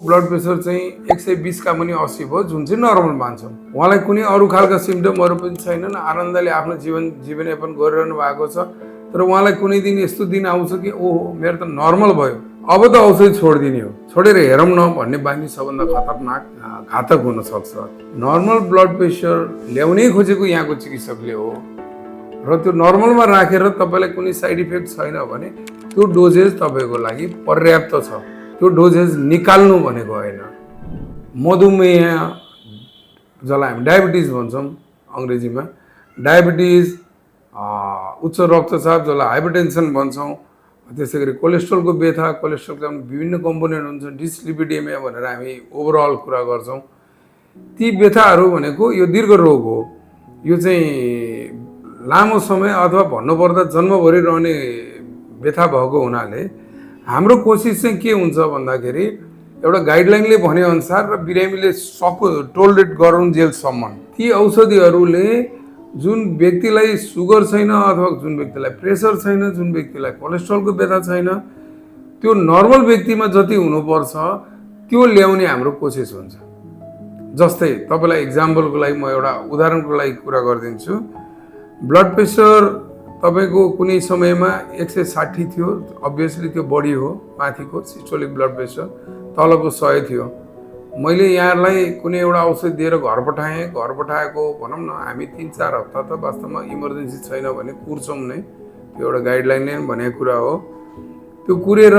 Blood pressure चाहिँ 120 का पनि 80 भयो, जुन चाहिँ नर्मल मान्छौँ। उहाँलाई कुनै अरू खालका सिम्पटमहरू पनि छैनन्, आनन्दले आफ्नो जीवनयापन गरिरहनु भएको छ। तर उहाँलाई कुनै दिन यस्तो दिन आउँछ कि ओहो मेरो त नर्मल भयो, अब त औषधि छोडिदिने हो, छोडेर हेरौँ न भन्ने बानी सबभन्दा खतरनाक घातक हुन सक्छ। नर्मल ब्लड प्रेसर ल्याउनै खोजेको यहाँको चिकित्सकले हो र त्यो नर्मलमा राखेर तपाईँलाई कुनै साइड इफेक्ट छैन भने त्यो डोजेज तपाईँको लागि पर्याप्त छ। त्यो डोजेज निकाल्नु भनेको होइन। मधुमेह जसलाई हामी डायबिटिज भन्छौँ अङ्ग्रेजीमा, डायबिटिज, उच्च रक्तचाप जसलाई हाइपरटेन्सन भन्छौँ, त्यसै गरी कोलेस्ट्रोलको व्यथा, कोलेस्ट्रोलका विभिन्न कम्पोनेन्ट हुन्छ, डिसलिपिडेमिया भनेर हामी ओभरअल कुरा गर्छौँ। ती व्यथाहरू भनेको यो दीर्घ रोग हो। यो चाहिँ लामो समय अथवा भन्नुपर्दा जन्मभरि रहने व्यथा भएको हुनाले हाम्रो कोसिस चाहिँ के हुन्छ भन्दाखेरि एउटा गाइडलाइनले भनेअनुसार र बिरामीले टोलरेट गरुन्जेलसम्म ती औषधिहरूले जुन व्यक्तिलाई सुगर छैन अथवा जुन व्यक्तिलाई प्रेसर छैन, जुन व्यक्तिलाई कोलेस्ट्रोलको व्यथा छैन, त्यो नर्मल व्यक्तिमा जति हुनुपर्छ त्यो ल्याउने हाम्रो कोसिस हुन्छ। जस्तै तपाईँलाई इक्जाम्पलको लागि म एउटा उदाहरणको लागि कुरा गरिदिन्छु। ब्लड प्रेसर तपाईँको कुनै समयमा 160 थियो, अभियसली त्यो बढी हो, माथिको सिस्टोलिक ब्लड प्रेसर, तलको 100 थियो। मैले यहाँलाई कुनै एउटा औषधि दिएर घर पठाएँ। घर पठाएको भनौँ न हामी 3-4 हप्ता त वास्तवमा इमर्जेन्सी छैन भने कुर्छौँ नै, त्यो एउटा गाइडलाइनले भनेको कुरा हो। त्यो कुरेर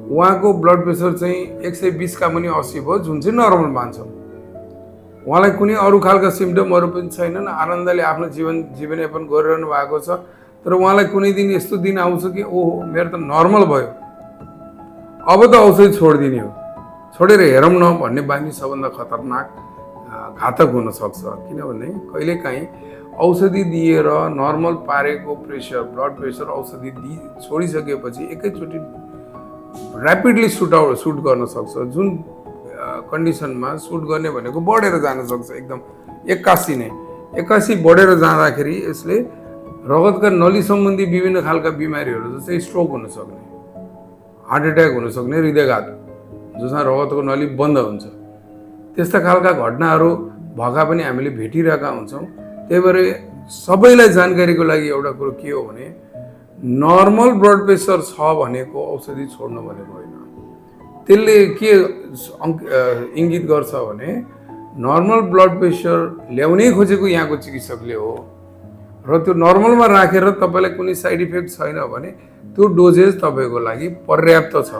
उहाँको ब्लड प्रेसर चाहिँ 120 का पनि 80 भयो, जुन चाहिँ नर्मल मान्छौँ। उहाँलाई कुनै अरू खालका सिम्पटमहरू पनि छैनन्, आनन्दले आफ्नो जीवनयापन गरिरहनु भएको छ। तर उहाँलाई कुनै दिन यस्तो दिन आउँछ कि ओहो मेरो त नर्मल भयो, अब त औषधि छोडिदिने हो, छोडेर हेरौँ न भन्ने बानी सबभन्दा खतरनाक घातक हुन सक्छ। किनभने कहिलेकाहीँ औषधि दिएर नर्मल पारेको प्रेसर, ब्लड प्रेसर औषधि छोडिसकेपछि एकैचोटि ऱ्यापिडली सुट गर्न सक्छ। जुन कन्डिसनमा सुट गर्ने भनेको बढेर जान सक्छ, एकदम 81 बढेर जाँदाखेरि यसले रगतका नली सम्बन्धी विभिन्न खालका बिमारीहरू जस्तै स्ट्रोक हुन सक्ने, हार्ट एट्याक हुन सक्ने, हृदयघात जसमा रगतको नली बन्द हुन्छ, त्यस्ता खालका घटनाहरू भएका पनि हामीले भेटिरहेका हुन्छौँ। त्यही भएर सबैलाई जानकारीको लागि एउटा कुरो के हो भने नर्मल ब्लड प्रेसर छ भनेको औषधि छोड्नु भनेको होइन। त्यसले के इङ्गित गर्छ भने नर्मल ब्लड प्रेसर ल्याउनै खोजेको यहाँको चिकित्सकले हो र त्यो नर्मलमा राखेर तपाईँलाई कुनै साइड इफेक्ट छैन भने त्यो डोजेज तपाईँको लागि पर्याप्त छ।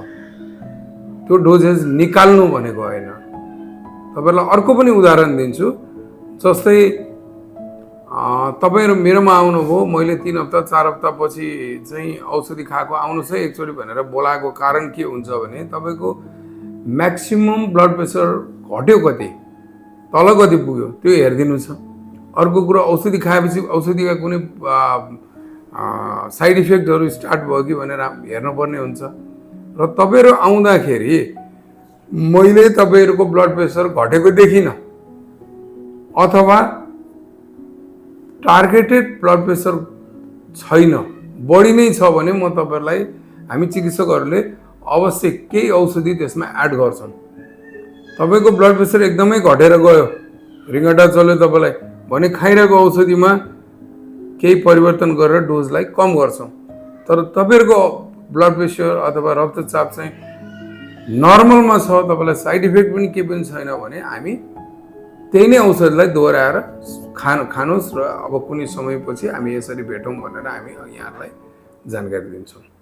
त्यो डोजेज निकाल्नु भनेको होइन। तपाईँलाई अर्को पनि उदाहरण दिन्छु। जस्तै तपाईँहरू मेरोमा आउनुभयो, मैले 3 हप्ता 4 हप्ता पछि चाहिँ औषधि खाएको, आउनुहोस् है एकचोटि भनेर बोलाएको कारण के हुन्छ भने तपाईँको म्याक्सिमम ब्लड प्रेसर घट्यो कति, तल कति पुग्यो त्यो हेरिदिनु छ। अर्को कुरो औषधि खाएपछि औषधिका कुनै साइड इफेक्टहरू स्टार्ट भयो कि भनेर हेर्नुपर्ने हुन्छ। र तपाईँहरू आउँदाखेरि मैले तपाईँहरूको ब्लड प्रेसर घटेको देखिनँ अथवा टार्गेटेड ब्लड प्रेसर छैन, बढी नै छ भने म तपाईँहरूलाई, हामी चिकित्सकहरूले अवश्य केही औषधि त्यसमा एड गर्छौँ। तपाईँको ब्लड प्रेसर एकदमै घटेर गयो, रिङ्गटा चल्यो तपाईँलाई भने खाइरहेको औषधिमा केही परिवर्तन गरेर डोजलाई कम गर्छौँ। तर तपाईँहरूको ब्लड प्रेसर अथवा रक्तचाप चाहिँ नर्मलमा छ, तपाईँलाई साइड इफेक्ट पनि केही पनि छैन भने हामी त्यही नै औषधिलाई दोहोऱ्याएर खानुहोस् र अब कुनै समयपछि हामी यसरी भेटौँ भनेर हामी यहाँलाई जानकारी दिन्छौँ।